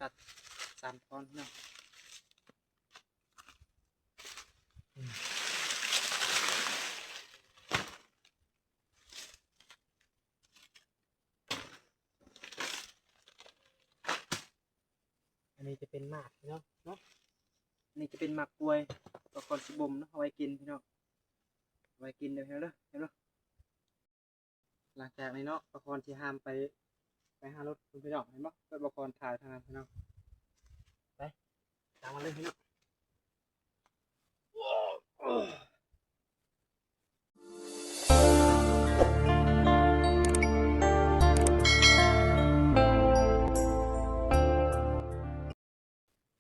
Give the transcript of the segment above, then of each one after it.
ຕັດສາມທ່ອນເນາະ. ອັນນີ້ຈະເປັນໝາກເນາະ ເນາະ ອັນນີ້ຈະເປັນໝາກກ້ວຍ ບ່າວຄອນຊິບົ່ມເນາະ ເອົາໄວ້ກິນພີ່ນ້ອງ ເອົາໄວ້ກິນເດີພີ່ນ້ອງເດີ ເຫັນບໍ່? ຫຼັງຈາກນີ້ເນາະ ບ່າວຄອນຊິຫາມໄປ ໄປຫາລົດພີ່ນ້ອງ ເຫັນບໍ່? ລົດບ່າວຄອນຖ່າຍທາງນັ້ນພີ່ນ້ອງ ໄປ ຕາມມາເລີຍພີ່ນ້ອງ.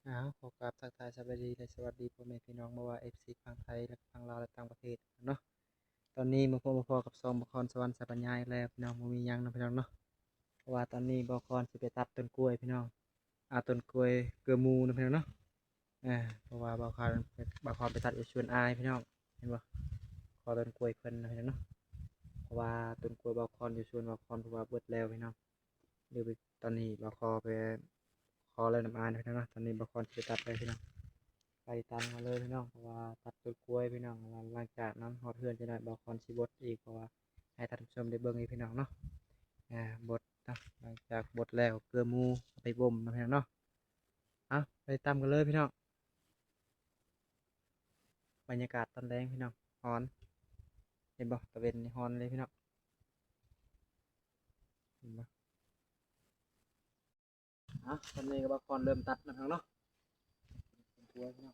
ອ້າວ ຂໍກາບທັກທາຍສະບາຍດີ ແລະ ສະຫວັດດີພໍ່ແມ່ພີ່ນ້ອງ ບໍ່ວ່າເອັຟຊີຝັ່ງໄທ ແລະ ຝັ່ງລາວ ແລະ ຕ່າງປະເທດເນາະ. ຕອນນີ້ມາພົບມາພໍ້ກັບຊ່ອງບ່າວຄອນສະຫວັນສາບັນຍາອີກແລ້ວພີ່ນ້ອງ ບໍ່ມີຫຍັງເນາະພີ່ນ້ອງເນາະ ເພາະວ່າຕອນນີ້ບ່າວຄອນຊິໄປຕັດຕົ້ນກ້ວຍພີ່ນ້ອງ ເອົາຕົ້ນກ້ວຍເກືອໝູ່ເນາະພີ່ນ້ອງເນາະ. ເອີ ເພາະວ່າບ່າວຄອນ ບ່າວຄອນໄປຕັດຢູ່ສວນອ້າຍພີ່ນ້ອງ ເຫັນບໍ່? ຂໍຕົ້ນກ້ວຍເພິ່ນເນາະພີ່ນ້ອງເນາະ ເພາະວ່າຕົ້ນກ້ວຍບ່າວຄອນຢູ່ສວນບ່າວຄອນ ເພາະວ່າເບິດແລ້ວພີ່ນ້ອງ. ດຽວໄປ ຕອນນີ້ບ່າວຄອນໄປຂໍແລ້ວນຳອ້າຍນະພີ່ນ້ອງເນາະ ຕອນນີ້ບ່າວຄອນຊິໄປຕັດເລີຍພີ່ນ້ອງ ໄປຕິດຕາມກັນເລີຍພີ່ນ້ອງ ເພາະວ່າຕັດຕົ້ນກ້ວຍພີ່ນ້ອງ ຫຼັງຈາກນັ້ນຮອດເຮືອນຈັກໜ້ອຍບ່າວຄອນຊິບົດອີກ ເພາະວ່າໃຫ້ທ່ານຜູ້ຊົມໄດ້ເບິ່ງອີກພີ່ນ້ອງເນາະ ບົດເນາະ ຫຼັງຈາກບົດແລ້ວເກືອໝູ່ເອົາໄປບົ່ມເນາະພີ່ນ້ອງເນາະ. ເອົາ ໄປຕິດຕາມກັນເລີຍພີ່ນ້ອງ ບັນຍາກາດຕອນແລງພີ່ນ້ອງ ຮ້ອນ ເຫັນບໍ່? ຕາເວັນນີ້ຮ້ອນເລີຍພີ່ນ້ອງ ເຫັນບໍ່? ອ່ະ ຕອນນີ້ກໍບ່າວຄອນເລີ່ມຕັດແລ້ວເນາະ ເປັນຕົວເນາະ.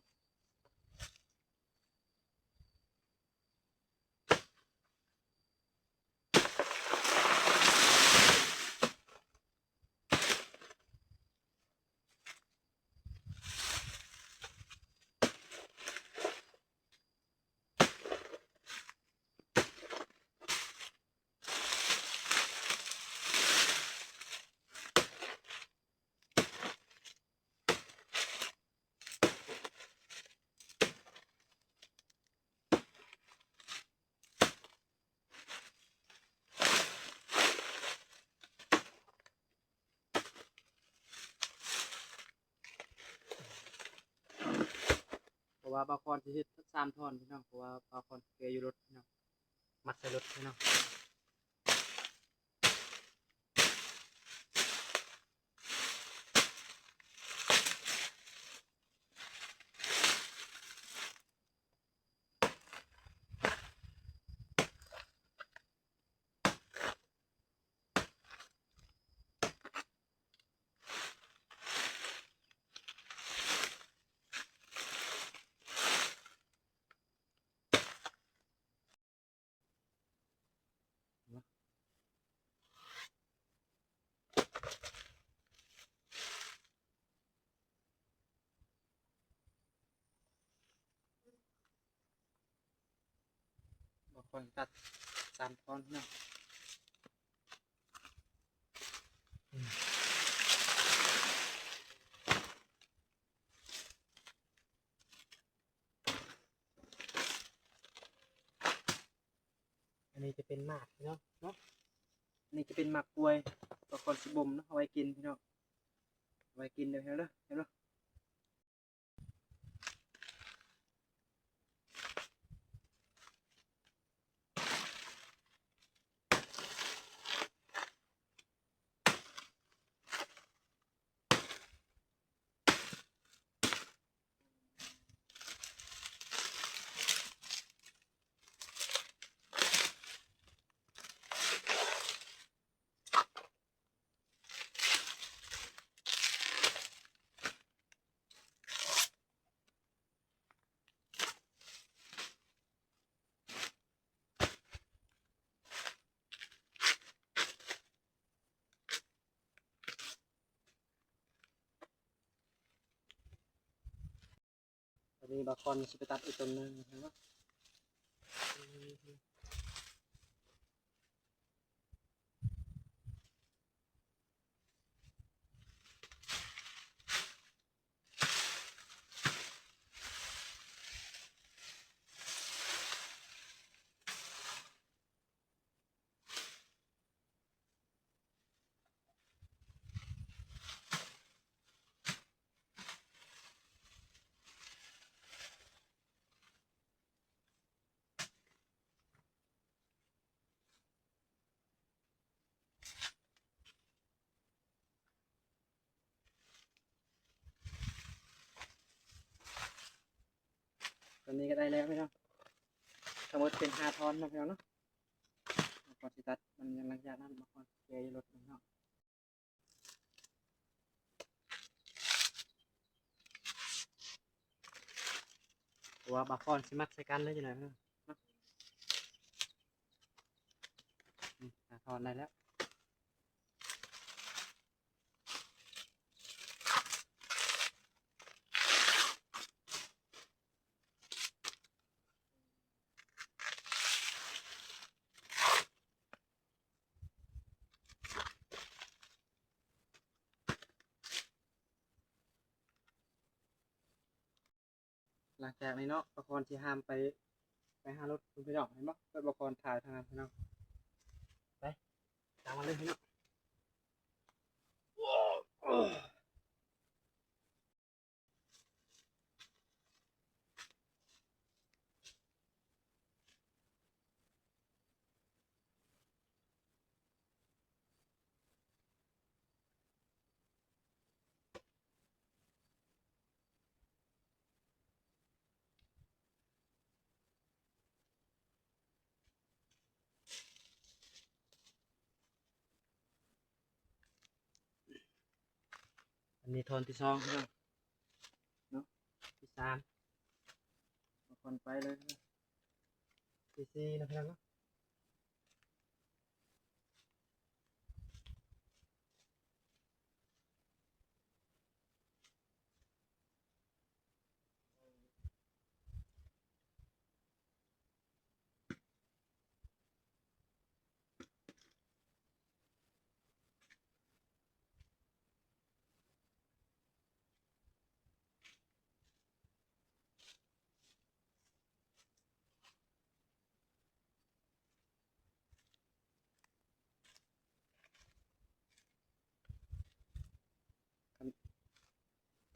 ເພາະວ່າບ່າວຄອນຊິເຮັດສາມທ່ອນພີ່ນ້ອງ ເພາະວ່າບ່າວຄອນແກ່ຢູ່ລົດພີ່ນ້ອງ ມັດໃສ່ລົດພີ່ນ້ອງ. ບໍ່ຄ່ອຍຕັດສາມທ່ອນເນາະ. ອັນນີ້ຈະເປັນໝາກເນາະ ເນາະ ອັນນີ້ຈະເປັນໝາກກ້ວຍ ບ່າວຄອນຊິບົ່ມເນາະ ເອົາໄວ້ກິນພີ່ນ້ອງ ເອົາໄວ້ກິນເດີ ເຫັນບໍ່ ເຫັນບໍ່. ອັນນີ້ບ່າວຄອນຊິໄປຕັດອີກຕົ້ນໜຶ່ງນະ. ຕ ຕອນນີ້ກໍໄດ້ແລ້ວພີ່ນ້ອງ ທັງໝົດເປັນຫ້າທ່ອນເນາະພີ່ນ້ອງເນາະ. ບ່າວຄອນຊິຕັດມັນ ຫຼັງຈາກນັ້ນບ່າວຄອນແກ່ຢູ່ລົດພີ່ນ້ອງ ເພາະວ່າບ່າວຄອນຊິມັດໃສ່ກັນເລີຍຈັ່ງໃດເນາະ. ນີ້ ຫ້າທ່ອນໄດ້ແລ້ວ. ຫຼັງຈາກນີ້ເນາະ ບ່າວຄອນຊິຫາມໄປ ໄປຫາລົດພຸ້ນພີ່ນ້ອງ ເຫັນບໍ່? ລົດບ່າວຄອນຖ່າຍທາງນັ້ນພີ່ນ້ອງ ໄປ ຕາມມາເລີຍພີ່ນ້ອງ. ອັນນີ້ທ່ອນທີສອງເນາະ ທີສາມ ບ່າວຄອນໄປເລີຍ ທີສີ່ເນາະ ເນາະ.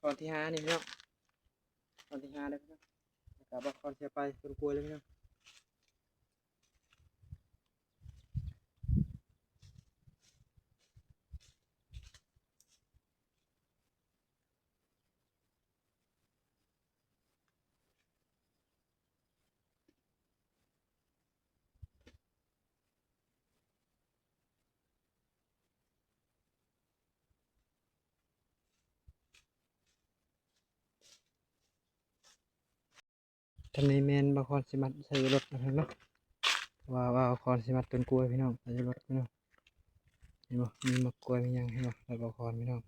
ທ່ອນທີຫ້ານີ້ເນາະ ທ່ອນທີຫ້າເດີພີ່ນ້ອງ ແລ້ວກໍບ່າວຄອນຊິເອົາໄປຕົ້ນກ້ວຍເລີຍພີ່ນ້ອງ. ທາງນີ້ແມ່ນບ່າວຄອນຊິມັດໃສ່ລົດເນາະ ເພາະວ່າບ່າວຄອນຊິມັດຕົ້ນກ້ວຍພີ່ນ້ອງ ໃສ່ລົດພີ່ນ້ອງ. ເຫັນບໍ່? ມີໝາກກ້ວຍມີຫຍັງ ເຫັນບໍ່? ໃສ່ບ່າວຄອນພີ່ນ້ອງ.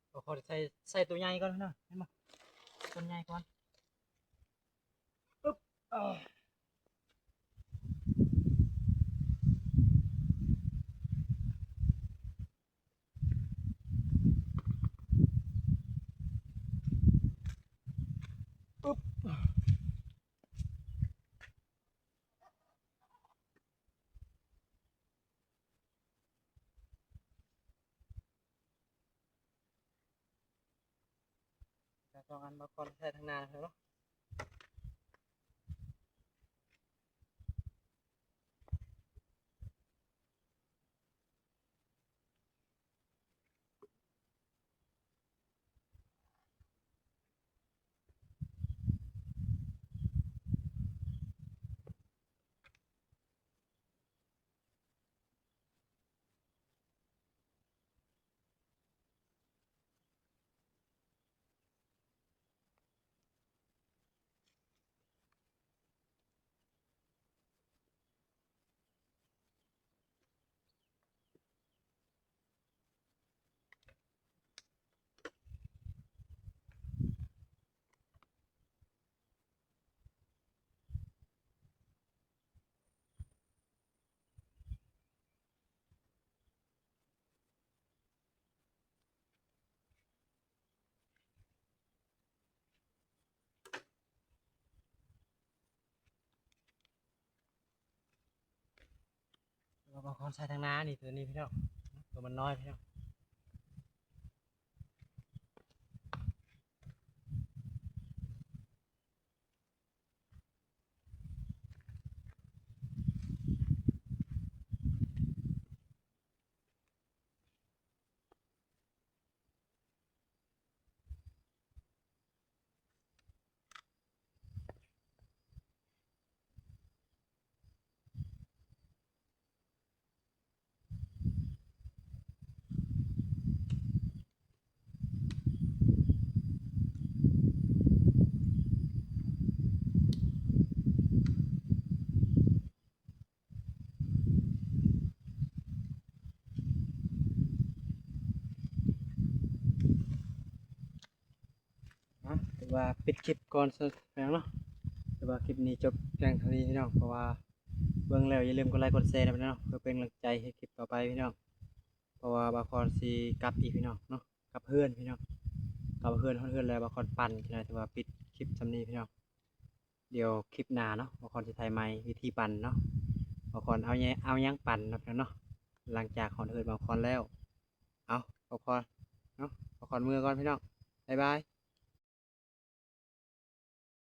ເຮົາຂໍໃສ່ ໃສ່ຕົວໃຫຍ່ກ່ອນເນາະ ເຫັນບໍ່? ຕົວໃຫຍ່ກ່ອນ. ປຶບ ເອີ ປຶບ. ສອງອັນມາກ່ອນ ໃສ່ທາງໜ້າເນາະ. ບໍ່ຄອນໃສ່ທາງໜ້ານີ້ ຕົວນີ້ພີ່ນ້ອງ ຕົວມັນນ້ອຍພີ່ນ້ອງ. ອ່ະ ຖືວ່າປິດຄລິບກ່ອນຊະພີ່ນ້ອງເນາະ. ຖືວ່າຄລິບນີ້ຈົບພຽງເທົ່ານີ້ພີ່ນ້ອງ ເພາະວ່າເບິ່ງແລ້ວຢ່າລືມກົດໄລກົດແຊນຳເນາະ ເພື່ອເປັນກຳລັງໃຈເຮັດຄລິບຕໍ່ໄປພີ່ນ້ອງ. ເພາະວ່າບ່າວຄອນຊິກັບອີກພີ່ນ້ອງເນາະ ກັບເຮືອນພີ່ນ້ອງ ກັບເຮືອນ ຮອດເຮືອນແລ້ວ ບ່າວຄອນປັ່ນຈັ່ງໃດ. ຖືວ່າປິດຄລິບສ່ຳນີ້ພີ່ນ້ອງ. ດຽວຄລິບໜ້າເນາະ ບ່າວຄອນຊິຖ່າຍໃໝ່ ວິທີປັ່ນເນາະ ບ່າວຄອນເອົາຫຍັງ ເອົາຫຍັງປັ່ນເນາະພີ່ນ້ອງເນາະ. ຫຼັງຈາກຮອດເຮືອນບ່າວຄອນແລ້ວ ເອົາ ບ່າວຄອນເນາະ ບ່າວຄອນເມືອກ່ອນພີ່ນ້ອງ ບາຍບາຍ.